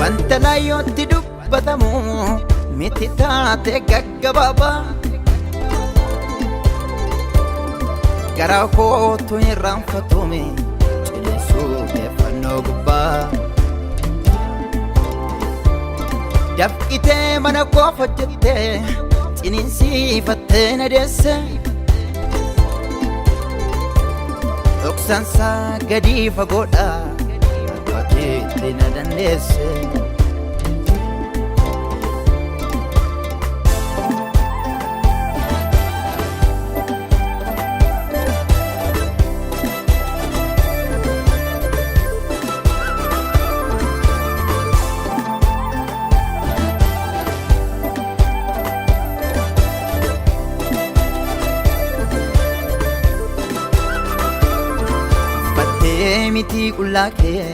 Wanta laayyootti dubbatamu miti taate gaggabaabaa. Garaa kootu irraanfatume ciniinsuu keeffannoo gubbaa. Dafqitee mana koof hojjettee ciniinsiifattee na deesse. Dhoksaansaa gadi fagoodha akka keetti na dandeesse. Uffattee miti qullaa kee,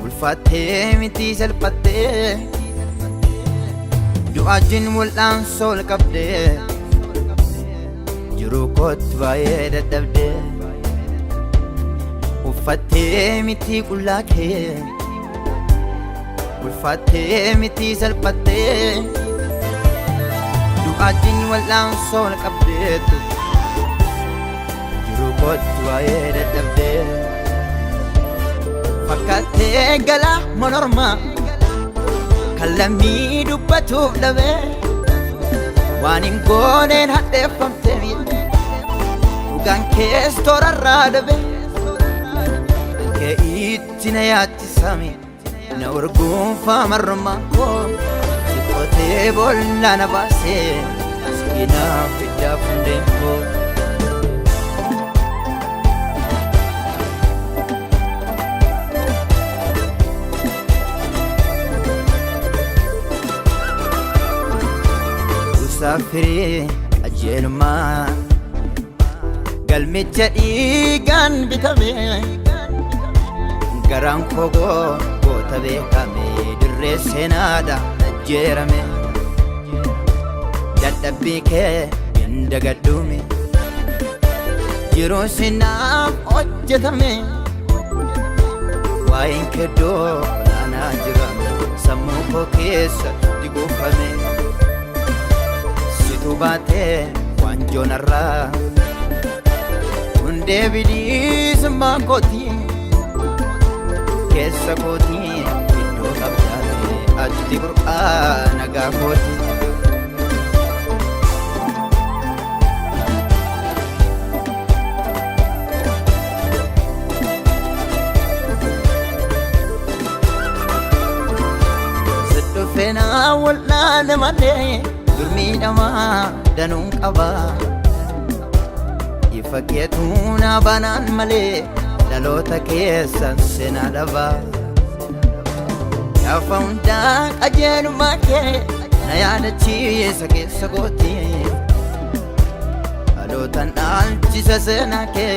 ulfaattee miti salphattee, du'aajiin wal'aansoo ol qabdee, jiruu kootti baay'ee dadhabdee. Uffattee miti qullaa kee, ulfaattee miti salphattee, du'aajiin wal'aansoo ol qabdeetu jiruu kootti baay'ee dadhabdee. Fakkaattee galaa monormaa kan lammii dubbatuuf dhabee, waan hin gooneen hadheeffamte, dhugaan kees toorarraa dhabe. Kee itti na yaachisame na urguunfaa marrummaan koo, si qotee boolla na baasee siinaaf fiddaa fundeen koo. Musaafirii qajeelummaa galmicha dhiigaan bitame, garaan koo goota beekame dirree seenaadha ajjeerame. Dadhabbii kee hin dagadhume, jiruu sinaaf hojjetame. Waa'een kee iddoo olaanaa jirame, sammuu koo keessatti kuufame. Situ baatee waanjoo narraa hundee bilisummaa kooti, keessa kooti iddoo qabdaate ati burqaa nagaa kooti. Dhufeenaa wal'aane malee durmiidhamaa danuun qaba. Ifa keetuu na banaan malee dhaloota keessan seenaa dhaba. Gaafa hundaa qajeelummaa kee na yaadachiisa keessa kooti. Dhalootaan dhaalchisa seenaa kee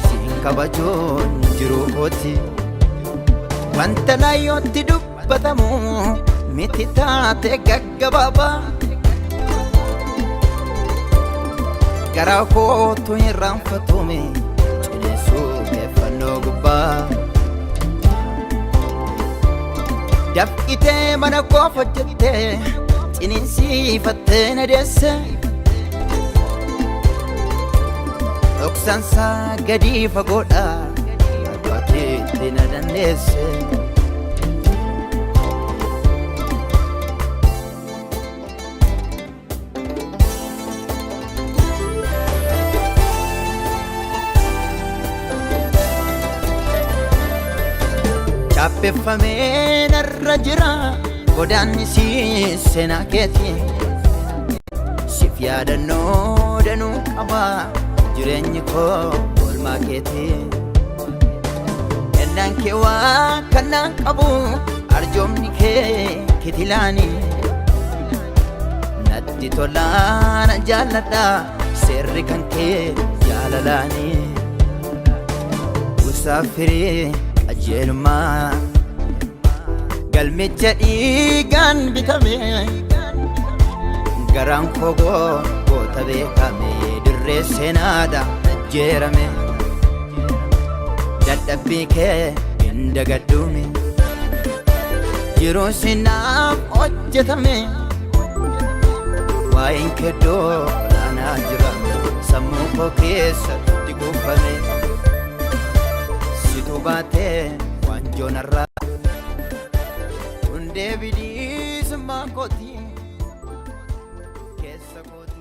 siin kabajuun jiruu kooti. Wanta laayyootti dubbatamu miti taate gaggabaabaa. Garaa kootu irraanfatume ciniinsuu keeffannoo gubbaa. Dafqitee mana koof hojjettee ciniinsiifattee na deesse. Dhoksaansaa gadi fagoodha akka keetti na dandeesse. Chaappeffamee narra jira godaannisi seenaa keeti. Siif yaadannoo danuu qaba jireenyi koo oolmaa keeti. Kennaan kee waa kannaan qabu, arjoomni kee kitilaani. Natti tolaa na jaalladha seerri kan kee jaalalaani. Musaafirii qajeelummaa galmicha dhiigaan bitame, garaan koo goota beekame dirree seenaadha ajjeerame. Dadhabbii kee hin dagadhume, Jiruun sinaaf hojjetame. Waa'een kee iddoo olaanaa jira sammuu koo keessatti kuufame. Situ baatee waanjoo narraa hundee bilisummaa kooti keessa kooti.